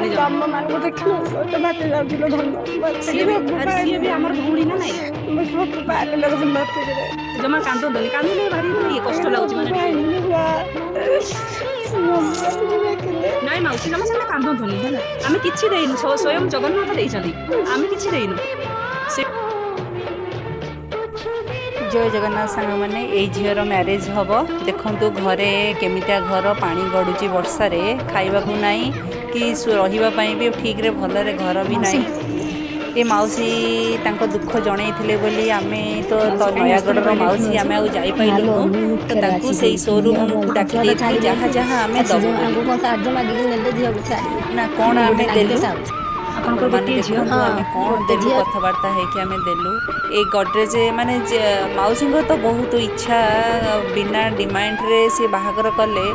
କାନ୍ଦନ୍ତୁନି ଜମା। ତମମାନଙ୍କୁ ଦେଖିଲେ ଗୋଟେ ଭାତ ଯାଉଥିଲ ଧନ। ସିଏ ବି, ଆରେ ସିଏ ବି ଆମର ଭଉଣୀ ନା ନାଇଁ? ମୁଁ ସବୁ ପାଇଲେ ଧନ ଏତିକିରେ। ଜମା କାନ୍ଦନ୍ତୁନି। କାନ୍ଦିଲେ ଭାରି ଇଏ କଷ୍ଟ ଲାଗୁଛି ମାନେ। ନାଇଁ ମାଉସୀ, ଜମା ସେମିତି କାନ୍ଦନ୍ତୁନି, ହେଲା? ଆମେ କିଛି ଦେଇନୁ, ସ୍ୱୟଂ ଜଗନ୍ନାଥ ଦେଇଛନ୍ତି, ଆମେ କିଛି ଦେଇନୁ ସେ। ଜୟ ଜଗନ୍ନାଥ ସାଙ୍ଗମାନେ। ଏଇ ଝିଅର ମ୍ୟାରେଜ୍ ହେବ। ଦେଖନ୍ତୁ ଘରେ କେମିତିଆ ଘର, ପାଣି ଗଡ଼ୁଛି ବର୍ଷାରେ, ଖାଇବାକୁ ନାହିଁ କି ରହିବା ପାଇଁ ବି ଠିକ୍ରେ ଭଲରେ ଘର ବି ନାହିଁ। ଏ ମାଉସୀ ତାଙ୍କ ଦୁଃଖ ଜଣେଇଥିଲେ ବୋଲି ଆମେ ତ ନୟାଗଡ଼ର ମାଉସୀ, ଆମେ ଆଉ ଯାଇପାରିଲୁନୁ। ତ ତାଙ୍କୁ ସେଇ ସୋରୁମ୍କୁ ଡାକି ଦେଇଥିଲୁ, ଯାହା ଯାହା ଆମେ ଦେବୁ ବୋଲି। କଣ ସାହାଯ୍ୟ ମାଗିକି ନେଲେ ଝିଅକୁ ଛାଡ଼ିବେ। ନା କ'ଣ ଆମେ ଦେଲୁ? ଆପଣଙ୍କର ମାନେ ଗୋଟିଏ ଝିଅ? ଦେଖନ୍ତୁ, ଆମେ କ'ଣ ଦେଲୁ, କଥାବାର୍ତ୍ତା ହେଇକି ଆମେ ଦେଲୁ ଏଇ ଗଡ଼ରେଜ। ମାନେ ମାଉସୀଙ୍କର ତ ବହୁତ ଇଚ୍ଛା, ବିନା ଡିମାଣ୍ଡରେ ସେ ବାହାଘର କଲେ।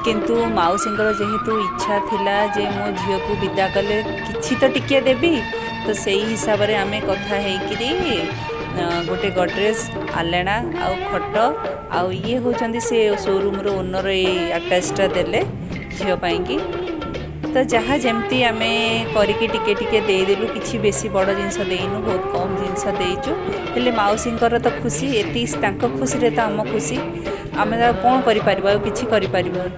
କିନ୍ତୁ ମାଉସୀଙ୍କର ଯେହେତୁ ଇଚ୍ଛା ଥିଲା ଯେ ମୋ ଝିଅକୁ ବିଦା କଲେ କିଛି ତ ଟିକିଏ ଦେବି, ତ ସେଇ ହିସାବରେ ଆମେ କଥା ହେଇକିରି ଗୋଟେ ଗଡ଼ରେଜ, ଆଲେଣା ଆଉ ଖଟ। ଆଉ ଇଏ ହେଉଛନ୍ତି ସେ ସୋରୁମ୍ର ଓନର୍, ଏଇ ଆଟାଚଟା ଦେଲେ ଝିଅ ପାଇଁକି। ତ ଯାହା ଯେମିତି ଆମେ କରିକି ଟିକେ ଟିକେ ଦେଇଦେଲୁ। କିଛି ବେଶୀ ବଡ଼ ଜିନିଷ ଦେଇନୁ, ବହୁତ କମ୍ ଜିନିଷ ଦେଇଛୁ। ହେଲେ ମାଉସୀଙ୍କର ତ ଖୁସି ଏତିକି, ତାଙ୍କ ଖୁସିରେ ତ ଆମ ଖୁସି। ଆମେ ଆଉ କ'ଣ କରିପାରିବୁ? ଆଉ କିଛି କରିପାରିବୁନି।